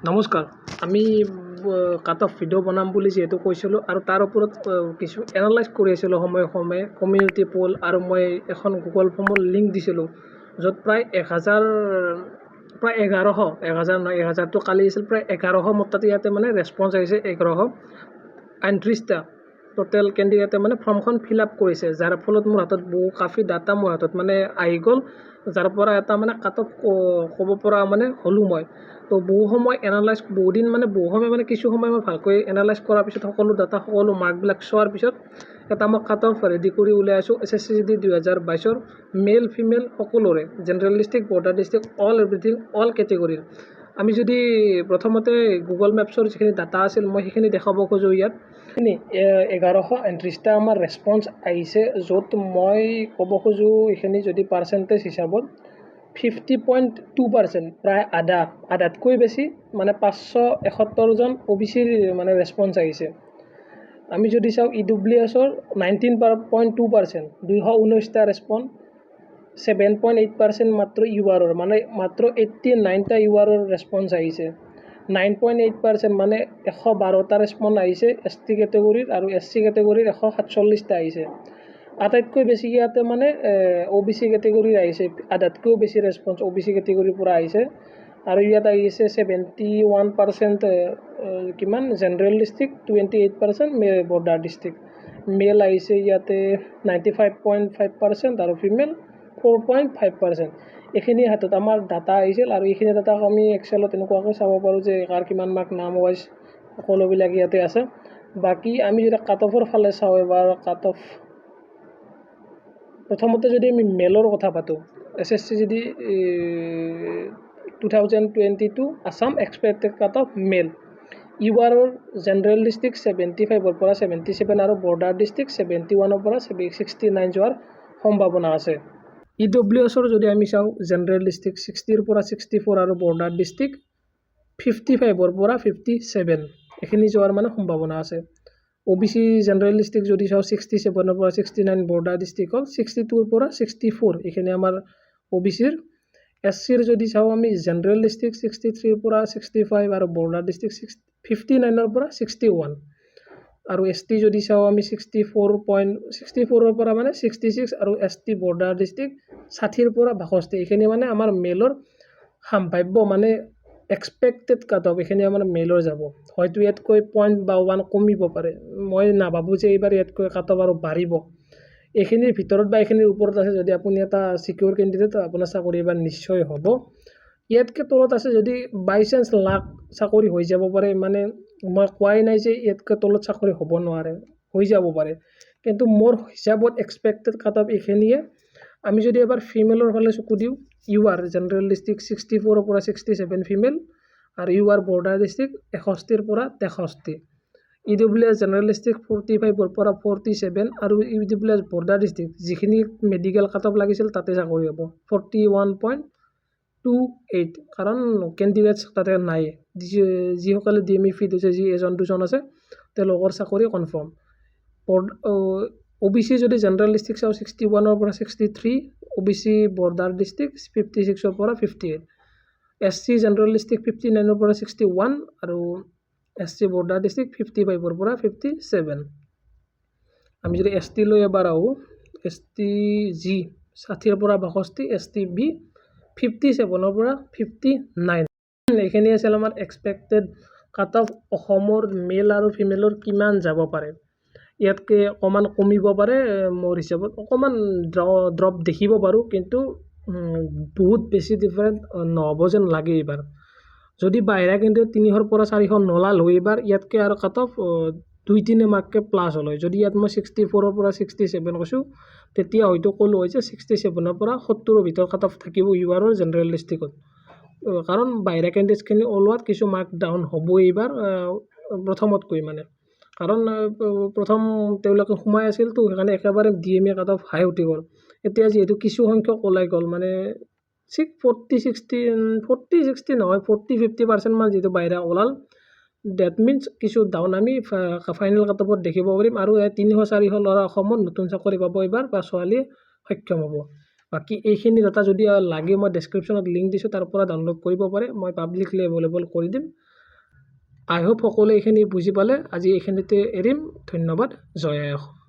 নমস্কাৰ। আমি cut off video' বনাম বুলি যিহেতু কৈছিলোঁ আৰু তাৰ ওপৰত কিছু এনালাইজ কৰি আছিলোঁ সময়ে সময়ে কমিউনিটি পল আৰু মই এখন গুগল ফৰ্মৰ লিংক দিছিলোঁ, য'ত প্ৰায় 1000, প্ৰায় 1100, 1000 নহয়, 1000টো কালি আছিল, প্ৰায় 1100 মোৰ তাতে ইয়াতে মানে ৰেচপঞ্চ আহিছে। 1138টা টোটেল কেণ্ডিডেটে মানে ফৰ্মখন ফিল আপ কৰিছে, যাৰ ফলত মোৰ হাতত বহু কাফি ডাটা মোৰ হাতত মানে আহি গ'ল, যাৰ পৰা এটা মানে কাট অফ ক'ব পৰা মানে হ'লোঁ মই। তো বহু সময় এনালাইজ, বহুদিন মানে বহু সময় মানে কিছু সময় মই ভালকৈ এনালাইজ কৰাৰ পিছত, সকলো ডাটা, সকলো মাৰ্কবিলাক চোৱাৰ পিছত এটা মই কাট অফ ৰেডি কৰি উলিয়াই আছোঁ। এছএছচি জি ডি 2022ৰ মেল, ফিমেল সকলোৰে, general district, border district, all everything, all কেটেগৰীৰ। আমি যদি প্ৰথমতে গুগল মেপছৰ যিখিনি ডাটা আছিল, মই সেইখিনি দেখাব খোজোঁ ইয়াত। এইখিনি 1138টা আমাৰ ৰেচপঞ্চ আহিছে, য'ত মই ক'ব খোজোঁ এইখিনি যদি পাৰ্চেণ্টেজ হিচাপত 50.2%, প্ৰায় আধা, আধাতকৈ বেছি, মানে 571জন অ' বি চিৰ মানে ৰেচপঞ্চ আহিছে। আমি যদি চাওঁ, ই ডব্লিউ এছৰ 19.2%, 219টা ৰেচপঞ্চ। 7.8% মাত্ৰ ইউ আৰৰ, মানে মাত্ৰ 89টা ইউ আৰৰ ৰেচপঞ্চ আহিছে। 9.8% মানে 112টা ৰেচপঞ্চ আহিছে এছ টি কেটেগৰীৰ আৰু এছ চি কেটেগৰীৰ 147টা আহিছে। আটাইতকৈ বেছি ইয়াতে মানে অ' বি চি কেটেগৰীৰ আহিছে। আধাতকৈও বেছি ৰেচপঞ্চ অ' বি চি কেটেগৰীৰ পৰা আহিছে। আৰু ইয়াত আহিছে 71% কিমান general district, 28% border district. Male আহিছে ইয়াতে 95.5% আৰু ফিমেল 4.5%। এইখিনি হাতত আমাৰ ডাটা আহিছিল আৰু এইখিনি ডাটাক আমি এক্সেলত এনেকুৱাকৈ চাব পাৰোঁ যে কাৰ কিমান মাৰ্ক, নাম ৱাইজ সকলোবিলাক ইয়াতে আছে। বাকী আমি যদি কাট অফৰ ফালে চাওঁ এবাৰ, কাট অফ প্ৰথমতে যদি আমি মেলৰ কথা পাতোঁ, SSC GD 2022 Assam expected cut off male, U আৰৰ জেনেৰেল ডিষ্ট্ৰিক্ট 75ৰ পৰা 77 আৰু বৰ্ডাৰ ডিষ্ট্ৰিক্ট 71ৰ পৰা 69 যোৱাৰ সম্ভাৱনা আছে। ই ডব্লিউ এছৰ যদি আমি চাওঁ, জেনেৰেল ডিষ্ট্ৰিক্ট 60ৰ পৰা 64 আৰু বৰ্ডাৰ ডিষ্ট্ৰিক্ট 55ৰ পৰা 57, এইখিনি যোৱাৰ মানে সম্ভাৱনা আছে। অ' বি চি জেনেৰেল ডিষ্ট্ৰিক্ট যদি চাওঁ, 67ৰ পৰা 69, বৰ্ডাৰ ডিষ্ট্ৰিক্ট হ'ল 62ৰ পৰা 64, এইখিনি আমাৰ অ' বি চিৰ। এছ চিৰ যদি চাওঁ আমি, জেনেৰেল ডিষ্ট্ৰিক্ট 63ৰ পৰা 65 আৰু বৰ্ডাৰ ডিষ্ট্ৰিক্ট 59ৰ পৰা 61। আৰু এছ টি যদি চাওঁ আমি, 64.64ৰ পৰা মানে 66 আৰু এছ টি বৰ্ডাৰ ডিষ্ট্ৰিক্ট 60ৰ পৰা 62। এইখিনি মানে আমাৰ মেলৰ সম্ভাৱ্য মানে এক্সপেক্টেড কাট অফ, এইখিনি আমাৰ মেলৰ যাব। হয়তো ইয়াতকৈ পইণ্ট বা ওৱান কমিব পাৰে। মই নাভাবোঁ যে এইবাৰ ইয়াতকৈ কাট অফ আৰু বাঢ়িব। এইখিনিৰ ভিতৰত বা এইখিনিৰ ওপৰত আছে যদি আপুনি এটা ছিকিউৰ কেণ্ডিডেট, আপোনাৰ চাকৰি এইবাৰ নিশ্চয় হ'ব। ইয়াতকৈ তলত আছে যদি বাই চান্স লাক চাকৰি হৈ যাব পাৰে। মানে মই কোৱাই নাই যে ইয়াতকৈ তলত চাকৰি হ'ব নোৱাৰে, হৈ যাব পাৰে। কিন্তু মোৰ হিচাপত এক্সপেক্টেড কাট অফ এইখিনিয়ে। আমি যদি এবাৰ ফিমেলৰ ফালে চকু দিওঁ, ইউ আৰ জেনেৰেল ডিষ্ট্ৰিক্ট 64ৰ পৰা 67 ফিমেল আৰু ইউ আৰ বৰ্ডাৰ ডিষ্ট্ৰিক্ট 61ৰ পৰা 63। E W S general district 45ৰ পৰা 47 আৰু E W S border district যিখিনি মেডিকেল কাট অফ লাগিছিল, তাতে চাকৰি হ'ব 41.28, কাৰণ কেণ্ডিডেটছ তাতে নাই। যিসকলে ডি এম ই ফিট হৈছে, যি এজন দুজন আছে, তেওঁলোকৰ চাকৰি কনফাৰ্ম। অ' বি চি যদি জেনেৰেল ডিষ্ট্ৰিক্ট চাওঁ, 61ৰ পৰা 63, অ' বি চি বৰ্ডাৰ ডিষ্ট্ৰিক্ট 56ৰ পৰা 58, এছ চি জেনেৰেল ডিষ্ট্ৰিক্ট 59ৰ পৰা 61 আৰু এছ চি বৰ্ডাৰ ডিষ্ট্ৰিক্ট 55ৰ পৰা 57। আমি যদি এছ টি লৈ এবাৰ আহোঁ, এছ টি জি 60ৰ পৰা 62, এছ টি বি 57ৰ পৰা 59। এইখিনি আছিল আমাৰ এক্সপেক্টেড কাট অফ, অসমৰ মেল আৰু ফিমেলৰ কিমান যাব পাৰে। ইয়াতকৈ অকণমান কমিব পাৰে, মোৰ হিচাপত অকণমান ড্ৰপ দেখিব পাৰোঁ, কিন্তু বহুত বেছি ডিফাৰেণ্ট নহ'ব যেন লাগে এইবাৰ। যদি বাহিৰা কিন্তু 300ৰ পৰা 400 নোলাল হয় এইবাৰ, ইয়াতকৈ আৰু কাট অফ 2-3 মাৰ্ককৈ প্লাছ হ'ল হয়। যদি ইয়াত মই 64ৰ পৰা 67 কৈছোঁ, তেতিয়া হয়তো ক'লোঁ হয় যে 67ৰ পৰা 70ৰ ভিতৰত কাট অফ থাকিব ইউ আৰৰ জেনেৰেল ডিষ্ট্ৰিক্টত, কাৰণ বাহিৰা কেণ্ডিডেটছখিনি ওলোৱাত কিছু মাৰ্ক ডাউন হ'বই এইবাৰ প্ৰথমতকৈ। মানে কাৰণ প্ৰথম তেওঁলোকে সোমাই আছিলতো, সেইকাৰণে একেবাৰে D M E cut off হাই উঠি গ'ল। এতিয়া যিহেতু কিছু সংখ্যক ওলাই গ'ল, মানে 40 60, 40 60 নহয়, 40-50%মান যিটো বাহিৰা ওলাল, that means কিছু ডাউন আমি ফাইনেল কাট অফত দেখিব পাৰিম আৰু 300-400 ল'ৰা অসমত নতুন চাকৰি পাব এইবাৰ বা ছোৱালীয়ে সক্ষম হ'ব। বাকী এইখিনি ডাটা যদি লাগে, মই ডেছক্ৰিপশ্যনত লিংক দিছোঁ, তাৰ পৰা ডাউনলোড কৰিব পাৰে। মই পাব্লিকলি এভেইলেবল কৰি দিম। আই হোপ সকলোৱে এইখিনি বুজি পালে। আজি এইখিনিতে এৰিম। ধন্যবাদ। জয় আই অসম।